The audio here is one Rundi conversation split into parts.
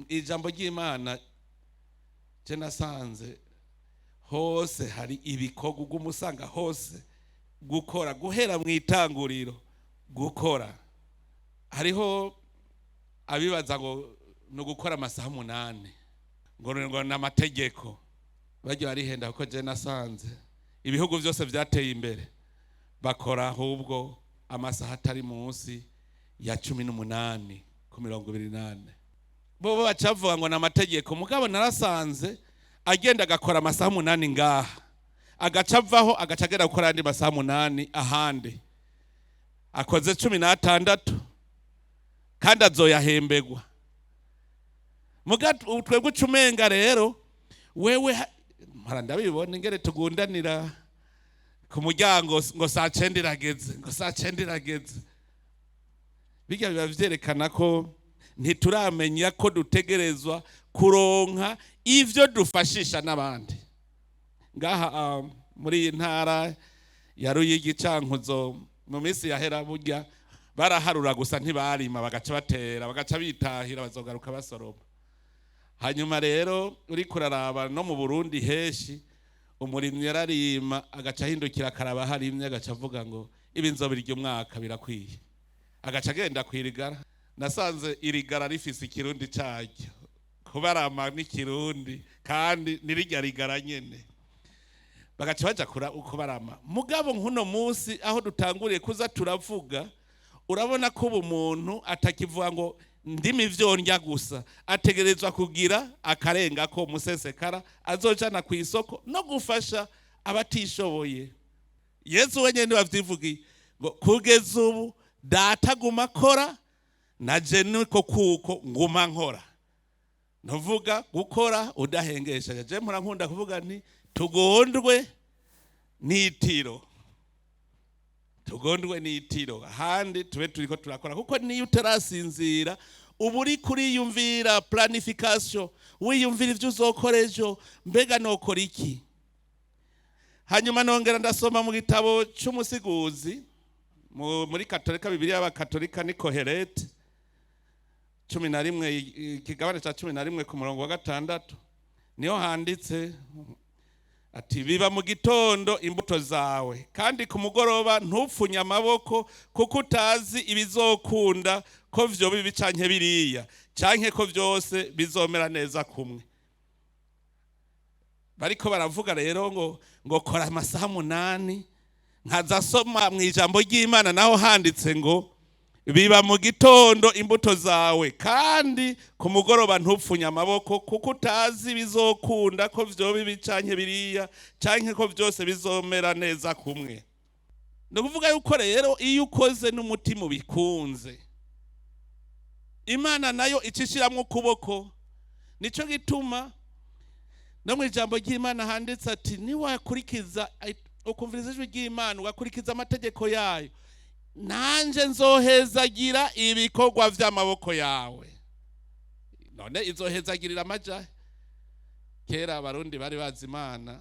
Ijambo ry'Imana je nasanze hose hari ibikorwa, uguma usanga hose gukora, guhera mu itanguriro gukora. Hariho abibaza ngo ni ugukora amasaha 8, ngo ni amategeko. Bajya barihenda, kuko je nasanze ibihugu byose byateye imbere bakora ahubwo amasaha atari munsi ya 18 ku 24. Bo bacavuga ngo ni amategeko, mugabo narasanze agenda agakora amasaha 8 ngaha, agaca avaho, agaca agenda gukora andi masaha 8 ahandi, akoze 16 kandi azoyahembegwa. Muga twebwe uca umenga rero wewe mpora ndabibona ingene tugundanira ku muryango ngo saa 9 irageze, ngo saa 9 irageze. Bijya biba vyerekana ko ntituramenya ko dutegerezwa kuronka ivyo dufashisha n'abandi. Ngaha muri iyi ntara ya Ruyigi, Cankuzo, mu minsi yahera burya baraharura gusa, ntibarima, bagaca batera, bagaca bitahira, bazogaruka basoroma. Hanyuma rero uriko uraraba no mu Burundi henshi, umurimyi yararima agaca ahindukira akaraba harimye, agaca avuga ngo ibi nzobirya umwaka birakwiye, agaca agenda kwirigara. Nasanze irigara rifise ikirundi caryo, kubarama n'ikirundi kandi nirirya rigara nyene, bagaca baja kubarama. Mugabo nk'uno munsi aho dutanguriye kuza turavuga, urabona ko ubu umuntu atakivuga ngo ndimi ivyo ndya gusa, ategerezwa kugira akarenga ko musesekara azojana ku isoko no gufasha abatishoboye. Yesu wenyene bavyivugiye ngo kugeza ubu Data aguma akora, naje niko kuko nguma nkora. Ntuvuga gukora udahengesha. Je mpora nkunda kuvuga nti tugondwe n'itiro, tugondwe n'itiro, ahandi tube turiko turakora, kuko niyo utarasinzira uba uri kuriyumvira planification, wiyumvira ivyo uzokora ejo, mbega nokora iki? Hanyuma nongera ndasoma mu gitabo c'Umusiguzi muri Katolika, Bibiliya y'Abakatolika ni Koherete 11, ikigabane ca 11 ku murongo wa 6, niho handitse ati: "Biba mu gitondo imbuto zawe, kandi ku mugoroba ntupfunye amaboko, kuko utazi ibizokunda, ko vyoba ibi canke biriya, canke ko vyose bizomera neza kumwe." Bariko baravuga rero ngo kora amasaha 8, nkaza soma mu ijambo ry'Imana naho handitse ngo biba mu gitondo imbuto zawe, kandi ku mugoroba ntupfunye amaboko, kuko utazi bizokunda, ko vyoba ibi canke biriya, canke ko vyose bizomera neza kumwe. Ni ukuvuga yuko rero iyo ukoze n'umutima ubikunze, Imana nayo icishiramwo ukuboko. Nico gituma no mu ijambo ry'Imana handitse ati niwakurikiza, ukumviriza ijwi ry'Imana, ugakurikiza amategeko yayo, nanje nzohezagira ibikorwa vy'amaboko yawe. None izohezagirira amajahe? Kera Abarundi bari bazi Imana,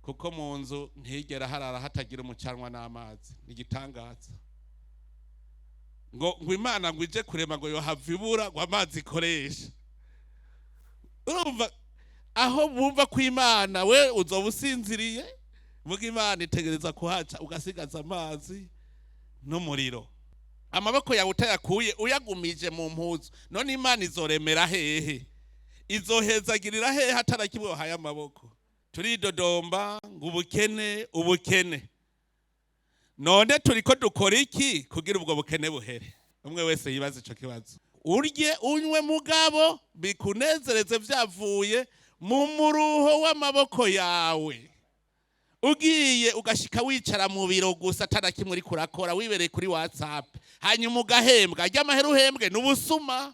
kuko mu nzu ntigera harara hatagira umucanwa n'amazi. Ni igitangaza ngo Imana ngo ije kurema ngo yohava ibura ngo amazi ikoresha. Urumva aho bumva ko Imana, we uzoba usinziriye, muga Imana itegereza kuhaca ugasigaza amazi n'umuriro, amaboko yawe utayakuye uyagumije mu mpuzu. None Imana izoremera hehe, izohezagirira hehe atarakimwe wahaye amaboko? Turidodomba ngo ubukene, ubukene. None turiko dukora iki kugira ubwo bukene buhere? Umwe wese yibaza ico kibazo. Urye, unywe, mugabo bikunezereze vyavuye mu muruho w'amaboko yawe. Ugiye ugashika wicara mu biro gusa atana kimwe uriko urakora, wibereye kuri WhatsApp, hanyuma ugahembwa, arya amahera uhembwe n'ubusuma.